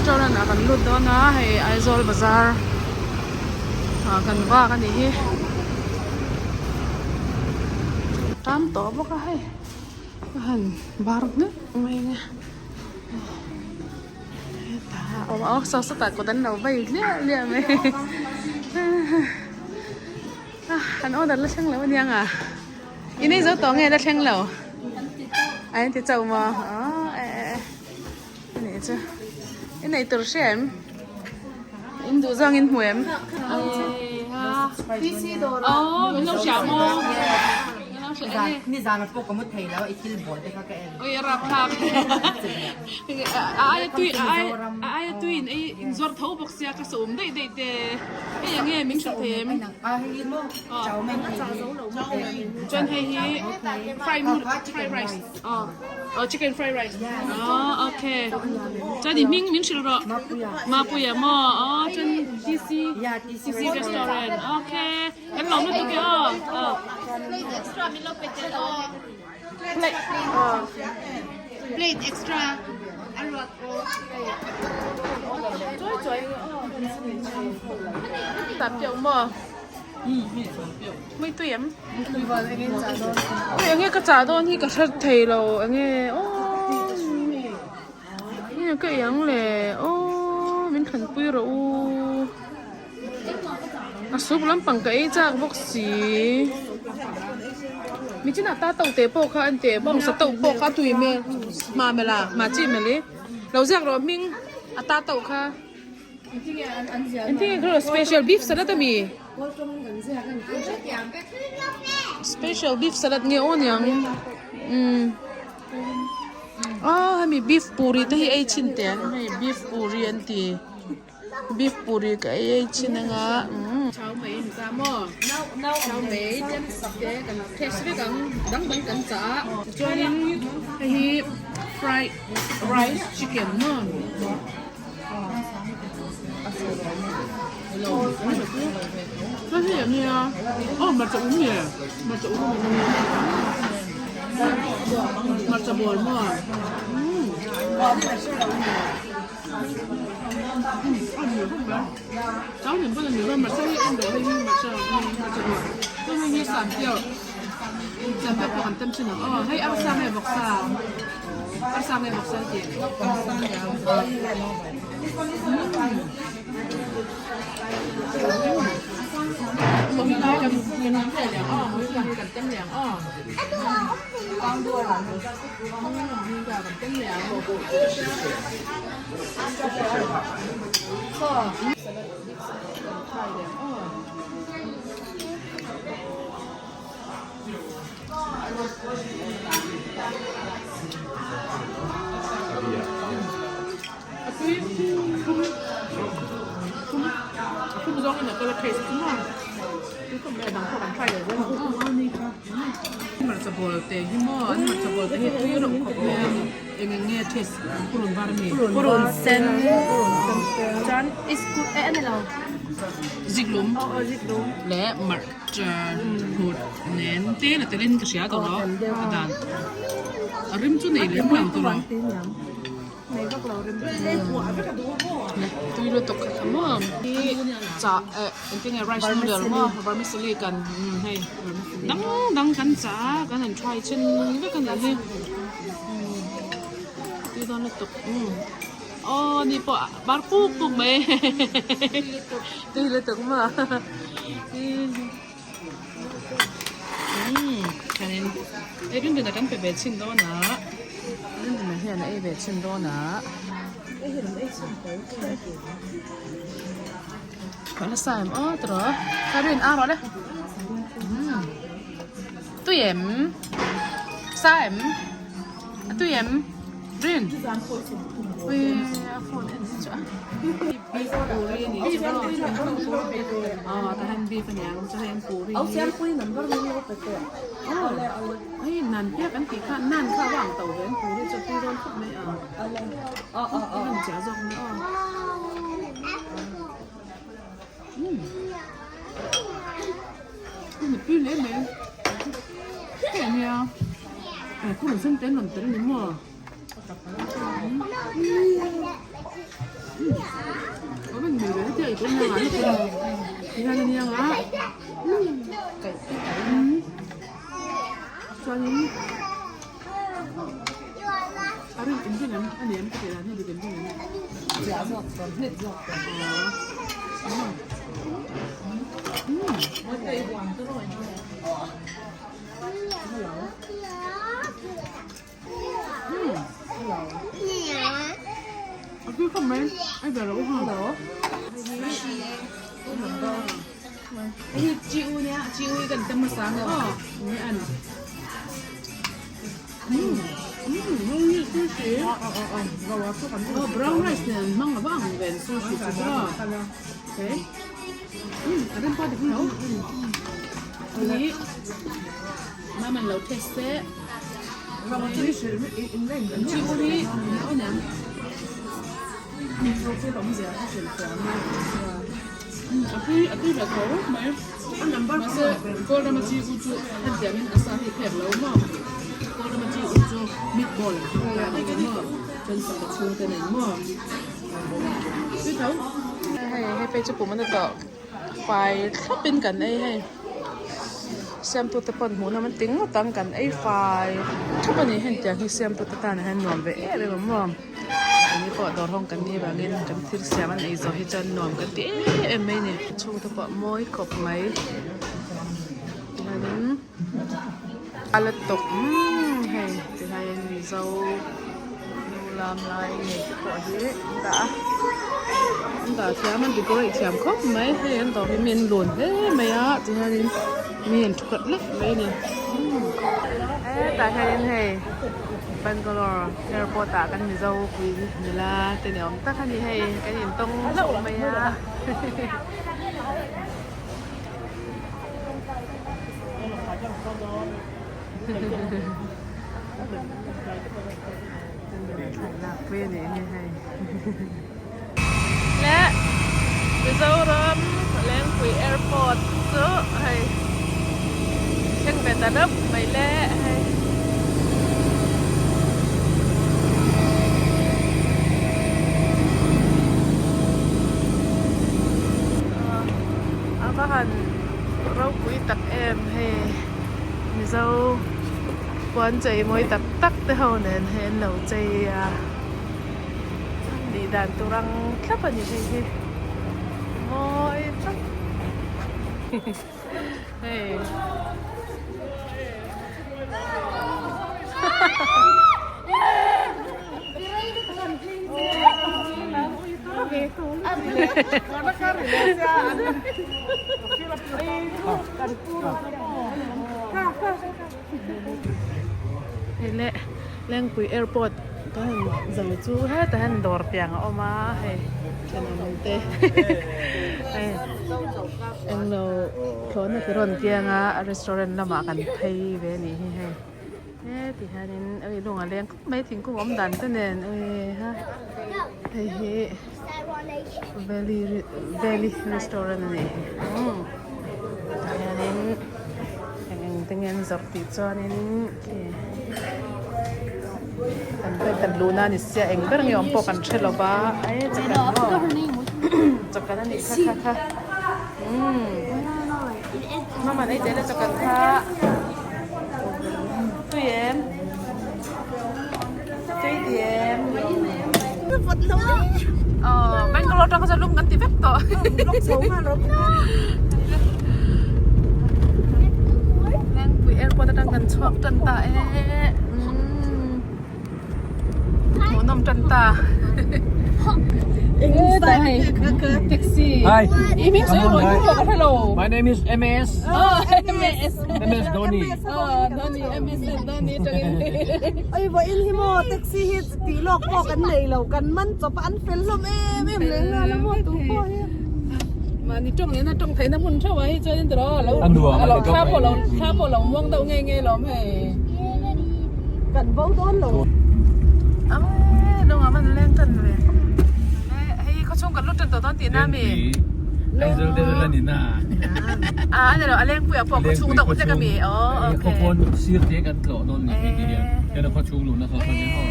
Restaurant ah kan lut dawn a hei Aizawl bazar ah kan vak a nih hi tam tawh bawk a hei a han bar hnek mai ang e hetah a awm a aw saw sawtah kut an lo vai hliah hliah mai an order la thleng lo a nia nga. I nei zo tawh nge la thleng lo? A in ti chauh maw? Aw e e e anih chu i nei tur hria em? In duh zawng in hmu em? Aw min lo hria maw? Nizan pawh ka mu thei lo i thil bawl te kha ka en. Oi a rapthlak. A aia tui a aia tui in ei in zawrh tho bawk sia ka sawm daih daih te. Hei eng nge min hrilh thei em? A hei hi maw chow mein hei hi. Chuan hei hi fried noodle fried rice aw aw chicken fried rice aw okay. Chuan i hming min hrilh rawh. Mapuia. Mapuia maw aw chuan TC Yeah TC TC restaurant okay. Kan lawm lutuk e aw aw. Plate extra min lo pe tel aw. Plate aw. Plate extra a ruak aw. Chuai chuai aw. Tap teuh maw? Mui tui em? Ui enge ka chah dawn hi ka hre thei lo enge aw nge ka iang le aw min thlanpui rawh u a soup lampang ka ei chak bawk si michinah ta to te pawh kha an teh bawngsa to pawh kha a tui hmel hma mela hma chi meli lo ziak rawh hming a ta to kha engtin nge special beef salad ami special beef salad nge aw niang umm ah hemi beef puri te hi ei chhin teh ang hei beef puri an ti. Beef puri ka ei ei thin anga umm. Chau mai in ta maw? Chau mai te te kan test vek ang dang dang kan chah a tichuanin hei hi fried rice chicken maw? Hei hi ania aw hmarcha um nge hmarcha um hmarcha bawl maw? Umm. Hmarcha bawl te hi maw an hmarcha bawl te hi tui reuh khawp mai a eng eng nge taste purun var ami purun sen chuan iskut eh a ni lo ziklum leh hmarcha hnut nen te la tel in ka hria tawh lo a dan a rim chu nei lem lo tawh lo. Tui lutuk kha kha maw hi chah eh engtin nge rice noodle maw vermicelli kan hei dang dang kan chah a kan han try chhin vek a nih hi tui dawn lutuk aw ni pawh bar puk puk mai tui lutuk maw Khanin ei rin rin a kan pe ve chhin dawn a rin rin hian a ei ve chhin dawn a ka la sa em aw tawh ka rin a rawh le tui em sa em a tui em rin ui a phone en hi chu a beef puri a nih chu aw tah hian beef a niang chuan hei an puri hi aw hei nan piak an tih kha nan kha a va ang to ve an puri chu a tui dawn khawp mai a a han chiah zawk mai aw umm a tui hle mai hei ania kawr sen te an rawn tel a ni maw. Avan mei ve hetiang i tawm anga na pawh tihian a nia nga chuanin a rin in rin em a ni em ka tih dan hi dik in rin em A tui khawp mai ai ber loh ha. Hei hi chi u nia chi u hi kan tem hmasa ang aw ni an. Hei hi sushi aw brown rice nen an hmang lo ang ve an sushi chu tiraw okay a rem pawh dik tho hei hi Mama lo test se. Chi u hi a niang. A tui a tui ve tho mai. Mahse Gold rama chi u chu hetiangin a sa hi phek lo maw. Gold rama chi u chu meatball a ni maw. Chuan sangha chhung te nen maw. Tui tho. Hei hei phei chu pum a na tawh. Fai thlap in kan ei hei siamtu te pawn hmuh nawm an ti ngawt ang kan ei fai thlap a ni hetiang hi siamtu te tan ah hian nuam ve em em a maw keini pawh dawr hawng kan nih vangin kan thil siam an ei zawh hi chuan nuam kan ti em em mai a ni chhungte pawh mawi khawp mai tihianin a la tawp umm hei tihian mizo nu lam lai ngei te pawh hi an dah a an dah thiam an decorate thiam khawp mai hei an dawr hi mi an lun hle mai a tihianin mi an thu khat lek mai a ni hetah hianin hei Bangalore airport ah kan mizo pui nula te ni awm tak a ni hei kan intawng hlauh mai a. Le Mizoram Lengpui Airport chu hei thleng ve ta deuh mai le hei. A va han ropui tak em hei Mizo puan chei mawi tak tak te ho nen hei an lo chei a tih dan tur ang thlap a ni hei hi mawi tak hei. Hei le Lengpui airport kan han zo chu hetah hian dawr piang a awm a hei thenawm te hei englo thlawhna te rawn kiang a restaurant lamah kan phei ve a nih hi hei. Heti hianin ui lung a leng khawp mai thingkung awm dan te nen ui ha hei hi valley valley restaurant a nih hi umm tah hianin eng eng te nge an zawrh tih chuanin khi kan kan luhna a ni sia eng ber nge awm pawh kan hre lo va e chakan maw chakan a nih kha kha kha umm mama nei tel a chakan kha. Tui em? Tui ti em? Ờ, Bangalore tang kha lum kan ti vek tawh. Lengpui airport atang kan chhuak tan ta e. Hmuhnawm tan ta. Taxi. Hi. Hello. My name is MS. Oh, MS. MS Dhoni. Oh, Dhoni, MS Dhoni. Oi vo in hi maw taxi hi tih lawk pawh kan nei lo kan man chawp a an fel hlawm em em leh nghal a maw tu pawh hi. Mahni tawng nena tawng theihna hmun theuh ah hi chuan in tiraw alo A nuam a alo ni thla tawp pawh lo mai. thla pawh lo muang deuh nge nge lawm hei. Kan bo dawn lo. Ae lung ah man leng tan ve. Hei khaw chhung kan lut tan tawh dawn tih na mi. Aizawl te la ni na. A ani lo a lengpui ah pawh khaw chhung deuh hlek a mi. Aw okay. Khaw pawn sir te kan tlawh dawn ni hei ti hian. Hian khaw chhung luhna kha kha ni maw.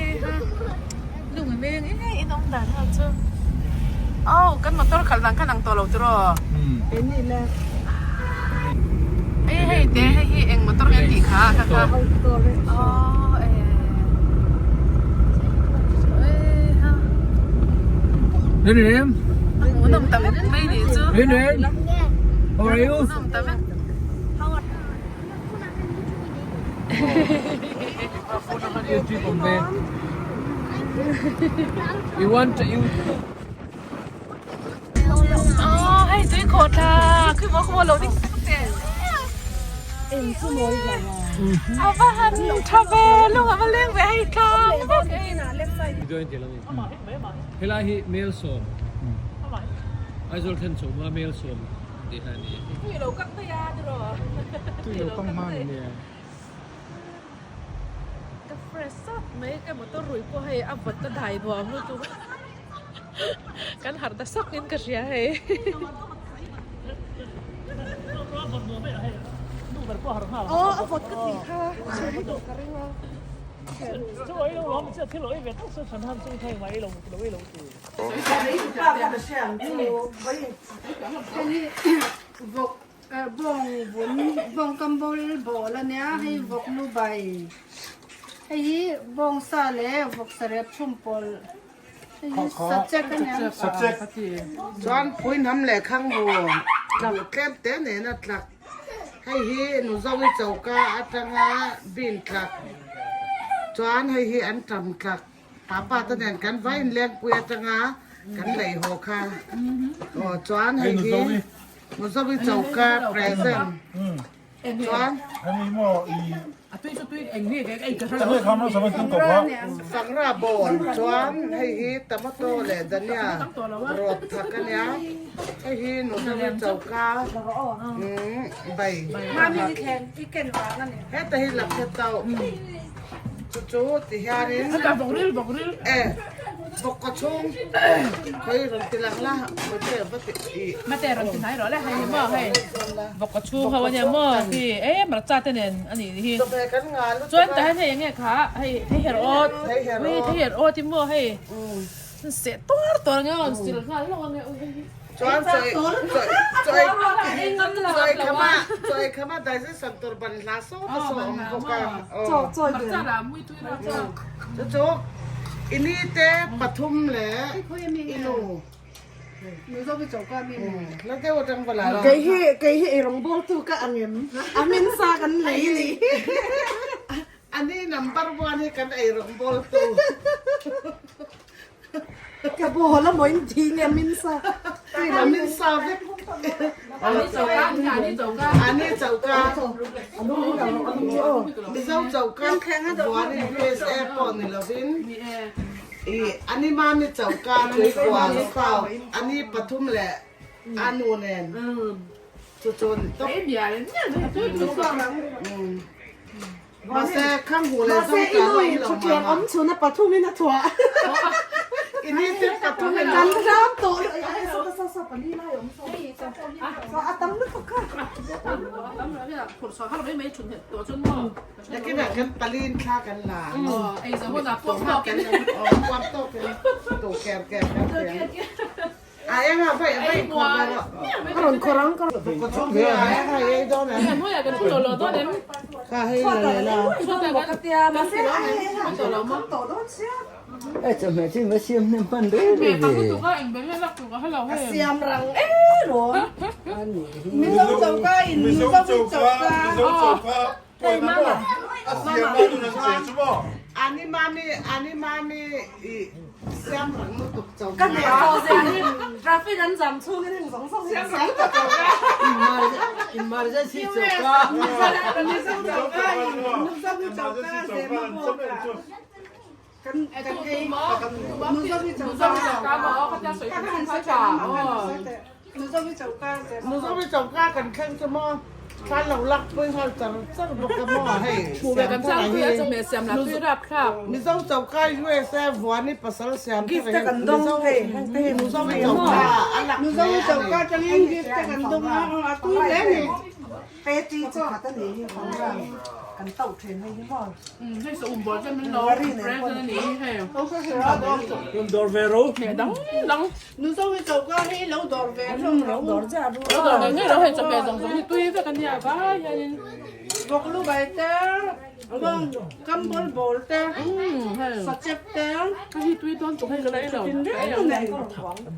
Lung a leng e in awm dan ho chu. Oh kan motor khalh dan khan ang tawh lo tiraw. Ei hei te hei hi eng motor nge an tih kha kha kha. Oh e. Rin Rin. Hmuhnawm ta vek mai nih chu. Rin Rin. How are you? Hmuhnawm ta vek. You want you Oh hei tui khawh thla khi maw khaw lo ding A va han tha ve lung a va leng ve hei tlang vek hei. Helai hi Melsawm Aizawl thlen chhawma Melsawm tih hi a ni. Tui lo kang mai a tiraw. Tui lo kang hma ni nia. Ka fresh sawt mai ka motor rui pawh hei a vawt a dai nuam lutuk kan harh ta sawk in ka hria hei. Aw a vawt ka tih kha chhe lutuk ka ring a. Vawk bawng vun bawng kam bawl bawl a nia hei vawk lu bai hei hi bawng sa leh vawk sarep chhum pawlh hei hi sachek a nia. Chuan phuihnam leh khang hu tlak tlem te nena tlak hei hi Nuzovi choka atanga bin tlak chuan hei hi an tam tlak. Papa te nen kan va inlengpui atanga kan lei haw kha aw chuan hei hi Muzovi choka present chuan Sangra bawl chuan hei hi tomato leh dhania rawt thak ania hei hi Muzovi choka bai heta hi lakhe tauh. Chu chu ti hianin e bawk kaw chhung khawi rawn ti lang la mate va ti i mate rawn ti hnai rawh le hei hi maw hei bawk kaw chhung ho ania maw khi e hmarcha te nen a nih hi chawhmeh kan ngah lutuk a chuan tah hian hei enge kha hei thei her awt hei her awt hi maw hei seh tuar tuar ang e aw sil nghal hlawk ang e hei hi Chuan chawi chawi chawi khama chawi khama digestion tur ban hla saw ta saw awm bawk a aw chu chu ini te pathum leh inu la deuh atang va la la Kei hi kei hi eirawng bawl tu ka ang em a min sa kan lei ni. Ani number one hi kan eirawng bawl tu. Ka ball a maw in ti nge min sa. A min sa vek. Ani choka ani choka. Ani choka. Mizo choka vuanin USA pawh ni lovin i ani mami choka tuikual south ani pathum leh a nu nen chu chu ni tawp. Mahse khang hu leh Mahse zawng i nu in thutthleng awm chhun a pathum in a thuah. I ni te pathum in Kan ram tawh hei saw saw saw pali lai awm saw saw a tam lutuk kha. Nakinah kan pali in thla kan la. Ei zo hunah puak tawk in. Puak tawk in tu ker ker kan ti ang. A eng a vai vai khawr ve rawh. A rawn khawr ang ka rawn. Ka chhung hi a eng a ei dawn em? Hnuaiah kan thu tawh lo dawn em? Kha hei la leh la. Ka tia mahse a hei a kham tawh dawn sia. E chawhmeh chu i va siam hnem hman reng reng ve. Ka siam rang e lawm. Mizo choka in Mizo choka. Mizo choka Hei mama a siam a nun an che chu maw? Ani mami ani mami i siam rang lutuk cho Ka hne tawh zia hi traffic an jam chhung in heng zawng zawng hi siam ta cho ka. Emergency choka. Mizo choka in Mizo choka zema bawk a. Kan kan ei Mizo choka ka han sawi teh ang Mizo choka zema Mizo choka kan thleng chu maw thla lo lak pui nghal char char bawk a maw hei Siam thar a hi siam la tui rap thlak Mizo choka USA vuani pasal siam Gift te kan dawng hei Mizo choka a lak Mizo choka atangin gift te kan dawng a a tui hle a ni. Patty chi khat a ni hi. Kan tauh thin hei hi maw. Hei sa um bawl te min lo present a ni hi hei. Rawn dawr ve ro. Hmeh dang dang. Nu zo hi choka hi lo dawr ve hlawm ro. Dawr chiah ru. Lo dawr ngei ngei ro hei chawhmeh zawng zawng hi tui vek a nia vai hianin. Vawk lu bai te, bawng kam bawl bawl te, sachep te. Hei hi tui dawn tuk hei ka la ei lo. Tin reng nei.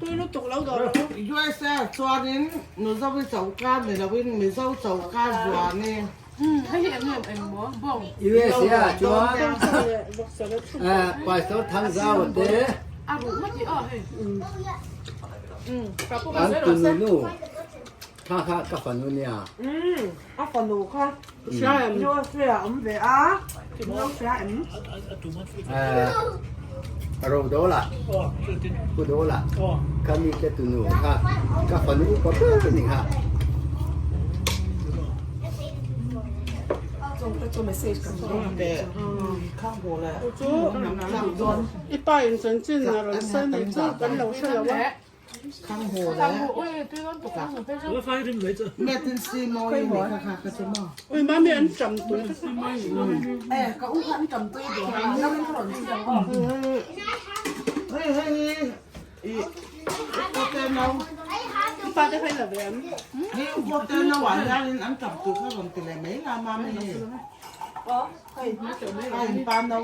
Tui lutuk lo dawr ro. USA chuanin Mizo hi choka ni loin Mizo choka zuani. Hei hi eng em eng maw bawng. USA ah chuan Pastor Thangzau te A ruh ngawt hi aw hei. An tunu nu kha kha ka fanu nia. A fanu kha USA ah awm ve a, lo hria em? Ro do la, pu do la, ka mi te tunu kha ka fanu upa ber ni kha. I pa in chanchin a rawn sawi mai chu kan lo hre lo a. Ui mami an ṭam tui Eh ka u kha an ṭam tui duh a, lo in ka rawn chhiang aw. I pa te kha i la ve em? Pa no.